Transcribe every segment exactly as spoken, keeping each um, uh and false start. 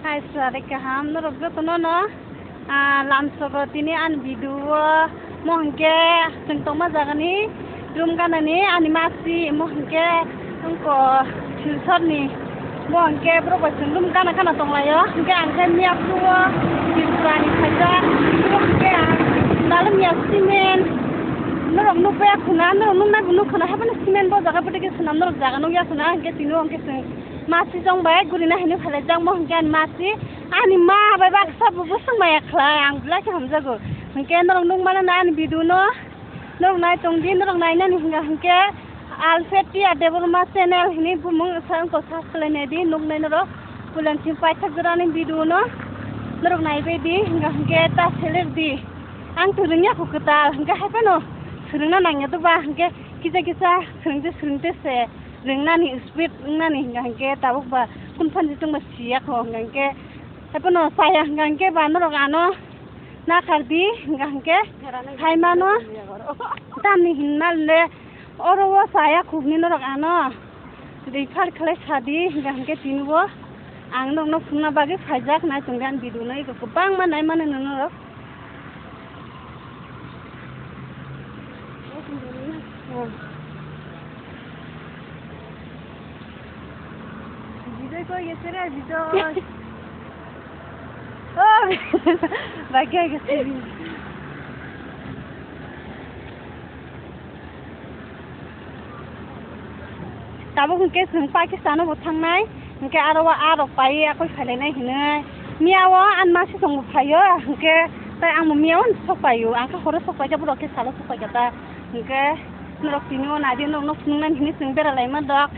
Hai, swrwng kaham, norok jotono no, ah, lamsogo tini ani video o, mo hwnkhe chwng tongma jagani room ganani ani masi, mo hwnkhe wngkha Silchar ni, mo hwnkhe borok bai chwng room gana gana tonglaio, hwnkhe ang khe miya phuru o Tripura ni phaijak, hwnkhe ang dalwng ya cement, norok nukbaya khuna, norok nuknai bo nukkhuna, haphano cement bo jaga bwtwi khe swnam, norok jaga nukya khuna, hwnkhe tini o hwnkhe chwng masi jong bai gurina hinwi phailaijak, mo hwnkhe ani masi, ani ma bai baksa bo bwswk maya khlai, ang belai khe hamjago. Hwnkhe norok nukmano na ani video no, norok nai tongdi, norok nainani hwnka hwnkhe Alfred Tia Debbarma channel hinwi bumung sa wngkha, search khlai naidi, nuknai norok. Puila chini paithak jorani video no norok naibaidi, hwnka hwnkhe ta selerdi. Ang to rwngya kho kwtal, hwnkhe haiphano swrwngna nangya doba, hwnkhe kisa kisa swrwngte swrwngte se. Ringnani speed wngnani hwnka hwnkhe tabuk ba kunu phan jisung ba siya kho hwnka hwnkhe, haiphano chaya hwnka hwnkhe ba norok ano nakardi hwnka hwnkhe phaimano tamni hinma le oro o chaya khukni norok ano refer khlai sadi hwnka hwnkhe tini bo ang norokno phunukna bagwi phaijak nai tongdi ani video no eko kwbangma naimani norok. Bijoy koi gese re, Bijoy. Oh, bagi gese. Tabuk hwnkhe chwng Pakistan o bo thangnai, hwnkhe aro o a rok pai akoi phailainai hinwi. Miya o ani masi tongbo phaio, hwnkhe tai ang bo miya o sok paio, ang khe horo sok paikha, borok khe salo sok paikha ta. Hwnkhe norok tini o naidi, norokno phunuknani hinwi chwng beralaima dok.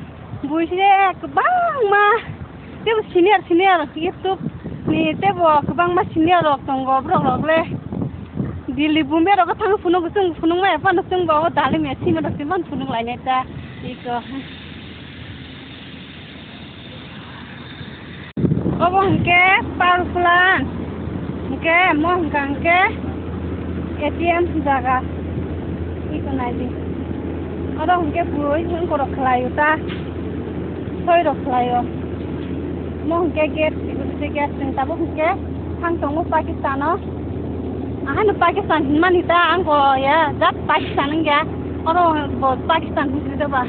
Buisi kwbangma. Tebo senior, senior YouTube ni tebo kwbangma senior rok tongo, borok rok le Delhi, Bombay rok thang phunuk, chwng phunuk maya phano chwng bo o dalwng ya senior rok se man phunuk lainai ta iko. Obo hwnkhe power plant, hwnkhe mo hwnkha hwnkhe A T M jaga. Iko naidi. Oro hwnkhe bui wngkorok khlaio ta. Soirok khlaio. Mo hwnkhe gate, security gate chwng tabuk hwnkhe thang tongo Pakistan o. Ahano Pakistan hinmani ta ang bo ya, jat Pakistan wngya. Oro bo Pakistan hwnwi ba.